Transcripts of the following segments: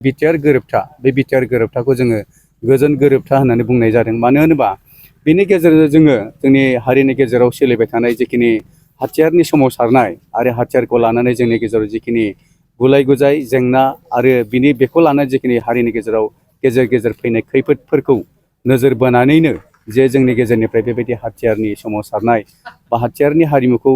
BTR गोरोबथा बे BTR गोरोबथाखौ जोङो गोजोन गोरोबथा होननानै बुंनाय जादों। मानो होनोबा बेनि गेजेरजों जोङो जोंनि हारिनि गेजेराव सोलिबाय थानाय जिखिनि हाथियारनि सोमावसारनाय आरो हाथियारखौ लानानै जोंनि गेजेराव जिखिनि गुलाय गुजाय जेंना आरो बेखौ लानानै जिखिनि हारिनि गेजेराव गेजेर गेजेर फैनाय खैफोदफोरखौ नोजोर बोनानैनो जे जोंनि गेजेरनिफ्राय बेबायदि हाथियारनि सोमावसारनाय बा हाथियारनि हारिमुखौ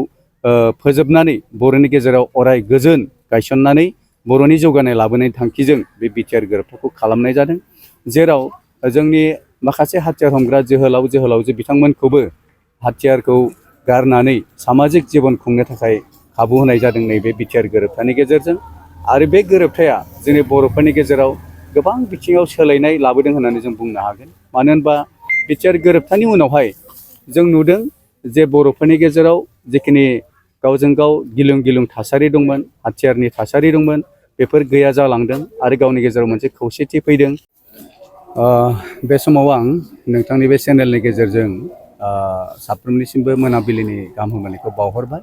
फोजोबनानै बर'नि गेजेराव अराय गोजोन गायसननानै बर'नि जौगानाय लाबोनायनि थांखिजों बे बिटिआर गोरोबथाखौ खालामनाय जादों। जेराव जोंनि माखासे हाथियार हमग्रा जोहोलावजो बिथांमोनखौबो हाथियारखौ गारनानै सामाजिक जिबन खुंनो थाखाय खाबु होनाय जादों नैबे बिटिआर गोरोबथानि गेजेरजों। आरो बे गोरोबथाया जोंनि बर'फोरनि गेजेराव गोबां बिथिङाव सोलायनाय लाबोदों होननानै जों बुंनो हागोन। मानो होनबा बिटिआर गोरोबथानि उनावहाय जों नुदों जे बर'फोरनि गेजेराव जिखिनि गावजों गाव गिलुं गिलुं थासारि दंमोन, हाथियारनि थासारि दंमोन, बेफोर गैया जालांदों आरो गावनि गेजेराव मोनसे खौसेथि फैदों। बे समाव आं नोंथांनि बे चेनेलनि गेजेरजों साफ्रोमनिसिमबो मोनाबिलिनि गाहाम हामलायनायखौ बावहरबाय।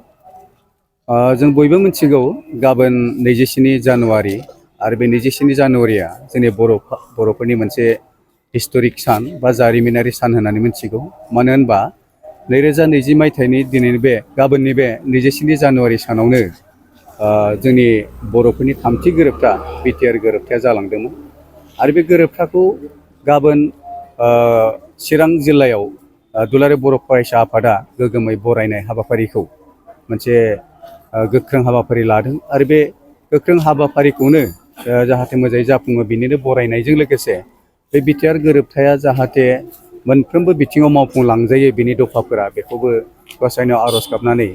जों बयबो मिथिगौ गाबोन 27 जानुवारि आरो बे 27 जानुवारिया जोंनि बर'फोरनि मोनसे हिस्ट'रिक सान बा जारिमिनारि सान होननानै मिथिगौ। मानो होनबा 2020 मायथाइनि गाबोननि बे 27 जानुवारि सानावनो जोंनि बर'फोरनि थामथि गोरोबथा बिटिआर गोरोबथाया जालांदोंमोन। आरो बे गोरोबथाखौ गाबोन चिरां जिल्लायाव दुलाराय बर' फरायसा आफादा गोग्गोमै बरायनाय हाबाफारिखौ मोनसे गोख्रों हाबाफारि लादों। आरो बे गोख्रों हाबाफारिखौनो जाहाथे मोजाङै जाफुङो बिनिनो बरायनायजों लोगोसे बे बिटिआर गोरोबथाया जाहाथे मोनफ्रोमबो बिथिङाव मावफुंलांजायो बिनि दफाफोरा बेखौबो गसाइनाव आर'ज गाबनानै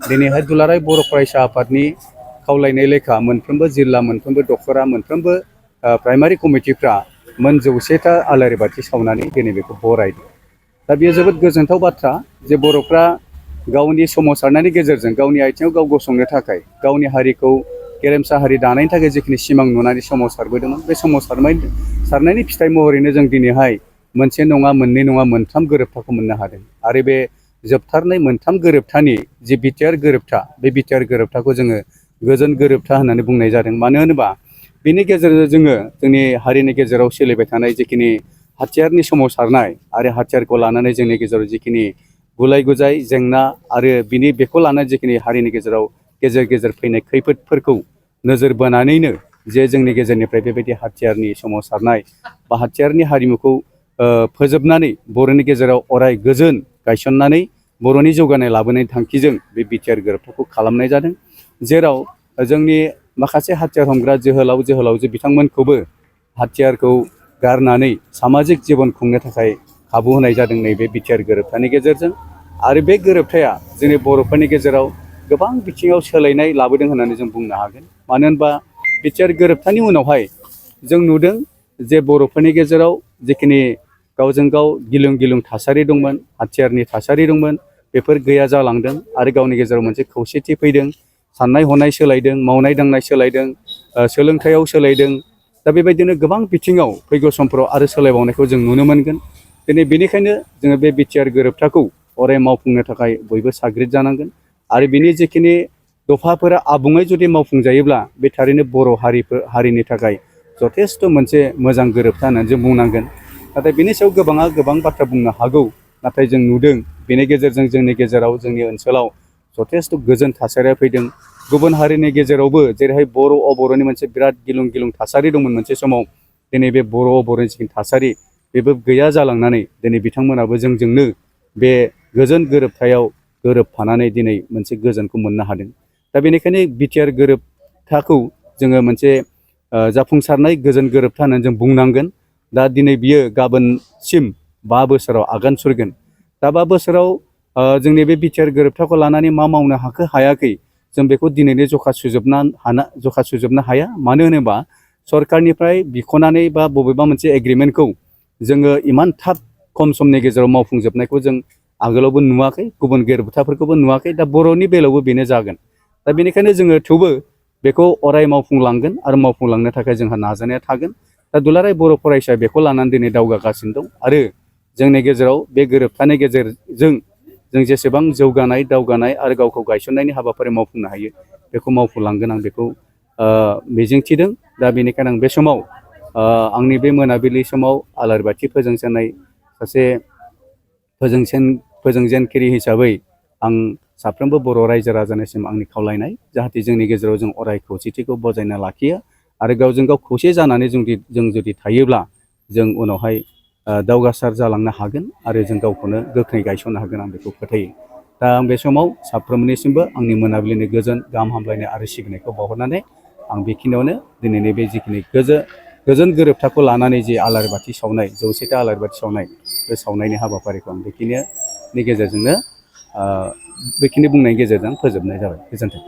दिनैहाय दुलाराय बर' फरायसा आफादनि खावलायनाय लेखा मोनफ्रोमबो जिल्ला, मोनफ्रोमबो दख'रा, मोनफ्रोमबो प्राइमारि कमिटिफ्रा 100था आलारि बाथि सावनानै दिनै बेखौ बरायदों। दा बेयो जोबोद गोजोनथाव बाथ्रा जे बर'फ्रा गावनि सोमावसारनायनि गेजेरजों गावनि आथिङाव गाव गसंनो थाखाय, गावनि हारिखौ गेरेमसा हारि दानायनि थाखाय जिखिनि सिमां नुनानै सोमावसारबोदोंमोन, बे सोमावसारनायनि फिथाइ महरैनो जों दिनैहाय मोनसे नङा, मोननै नङा, मोनथाम गोरोबथाखौ मोननो हादों। आरो बे जोबथारनाय मोनथाम गोरोबथानि जि बिटिआर गोरोबथा, बे बिटिआर गोरोबथाखौ जोङो गोजोन गोरोबथा होननानै बुंनाय जादों। मानो होनोबा बेनि गेजेरजों जोङो जोंनि हारिनि गेजेराव सोलिबाय थानाय जिखिनि हाथियारनि सोमावसारनाय आरो हाथियारखौ लानानै जोंनि गेजेराव जिखिनि गुलाय गुजाय जेंना आरो बेखौ लानानै जिखिनि हारिनि गेजेराव गेजेर गेजेर फैनाय खैफोदफोरखौ नोजोर बोनानैनो जे जोंनि गेजेरनिफ्राय बेबायदि हाथियारनि सोमावसारनाय बा हाथियारनि हारिमुखौ फोजोबनानै बर'नि गेजेराव अराय गोजोन गायसननानै बर'नि जौगानाय लाबोनायनि थांखिजों बे बिटिआर गोरोबथाखौ खालामनाय जादों। जेराव जोंनि माखासे हाथियार हमग्रा जोहोलावजो बिथांमोनखौबो हाथियारखौ गारनानै सामाजिक जिबन खुंनो थाखाय खाबु होनाय जादों नैबे बिटिआर गोरोबथानि गेजेरजों। आरो बे गोरोबथाया जोंनि बर'फोरनि गेजेराव गोबां बिथिङाव सोलायनाय लाबोदों होननानै जों बुंनो हागोन। मानो होनबा बिटिआर गोरोबथानि उनावहाय जों नुदों जे बर'फोरनि गेजेराव जिखिनि गावजों गाव गिलुं गिलुं थासारि दंमोन, हाथियारनि थासारि दंमोन, बेफोर गैया जालांदों आरो गावनि गेजेराव मोनसे खौसेथि फैदों। साननाय हनाय सोलायदों, मावनाय दांनाय सोलायदों, सोलोंथायाव सोलायदों। दा बेबायदिनो गोबां बिथिङाव फैगौ समफोराव आरो सोलायबावनायखौ जों नुनो मोनगोन। दिनै बेनिखायनो जोङो बे बिटिआर गोरोबथाखौ अराय मावफुंनो थाखाय बयबो साग्रिद जानांगोन। आरो बिनि जिखिनि दफाफोरा आबुङै जुदि मावफुंजायोब्ला बे थारैनो बर' हारिनि थाखाय जथेस्थ' मोनसे मोजां गोरोबथा होननानै जों बुंनांगोन। नाथाय बिनि सायाव गोबां बाथ्रा बुंनो हागौ। नाथाय जों नुदों बेनि गेजेरजों जोंनि गेजेराव, जोंनि ओनसोलाव जथेस्थ' गोजोन थासारिया फैदों। गुबुन हारिनि गेजेरावबो जेरैहाय बर' अबर'नि मोनसे बिराद गिलुं गिलुं थासारि दंमोन मोनसे समाव, दिनै बे बर' अबर'नि जिखिनि थासारि बेबो गैया जालांनानै दिनै बिथांमोनाबो जोंजोंनो बे गोजोन गोरोबथायाव गोरोबफानानै दिनै मोनसे गोजोनखौ मोननो हादों। दा बेनिखायनो बिटिआर गोरोबथाखौ जोङो मोनसे जाफुंसारनाय गोजोन गोरोबथा होननानै जों बुंनांगोन। दा दिनै बियो गाबोनसिम 5 बोसोराव आगान सुरगोन। दा 5 बोसोराव जोंनि बे बिटिआर गोरोबथाखौ लानानै मा मावनो हाखो हायाखै जों बेखौ दिनैनो जखा सुजोबनो हाया। मानो होनोबा सरकारनिफ्राय बिख'नानै बा बबेबा मोनसे एग्रिमेन्टखौ जोङो इमान थाब खम समनि गेजेराव मावफुंजोबनायखौ जों आगोलावबो नुवाखै, गुबुन गोरोबथाफोरखौबो नुवाखै। दा बर'नि बेलायावबो बेनो जागोन। दा बेनिखायनो जोङो थेवबो बेखौ अराय मावफुंलांगोन आरो मावफुंलांनो थाखाय जोंहा नाजानाया थागोन। दा दुलाराय बर' फरायसाया बेखौ लानानै दिनै दावगागासिनो दं। आरो जोंनि गेजेराव बे गोरोबथानि गेजेरजों जों जेसेबां जौगानाय, दावगानाय आरो गावखौ गायसननायनि हाबाफारि मावफुंनो हायो बेखौ मावफुंलांगोन, आं बेखौ मिजिंथिदों। दा बेनिखायनो आं बे समाव आंनि बे मोनाबिलि समाव आलारि बाथि फोजोंजेननाय सासे फोजोंजेनगिरि हिसाबै आं साफ्रोमबो बर' रायजो राजानिसिम आंनि खावलायनाय, जाहाथे जोंनि गेजेराव जों अराय खौसेथिखौ बजायना लाखियो आरो गावजों गाव खौसे जानानै जों जुदि थायोब्ला जों उनावहाय दावगासार जालांनो हागोन आरो जों गावखौनो गोख्रै गायसननो हागोन, आं बेखौ फोथायो। दा आं बे समाव साफ्रोमनिसिमबो आंनि मोनाबिलिनि गोजोन गाहाम हामलायनाय आरो सिबिनायखौ बावहरनानै आं बेखिनियावनो दिनैनि बे जिखिनि गोजोन गोरोबथाखौ लानानै जि आलारि बाथि सावनाय, 100था आलारि बाथि सावनाय, बे सावनायनि हाबाफारिखौ आं बेखिनि गेजेरजोंनो बेखिनि बुंनायनि गेजेरजों फोजोबनाय जाबाय। गोजोन्थों।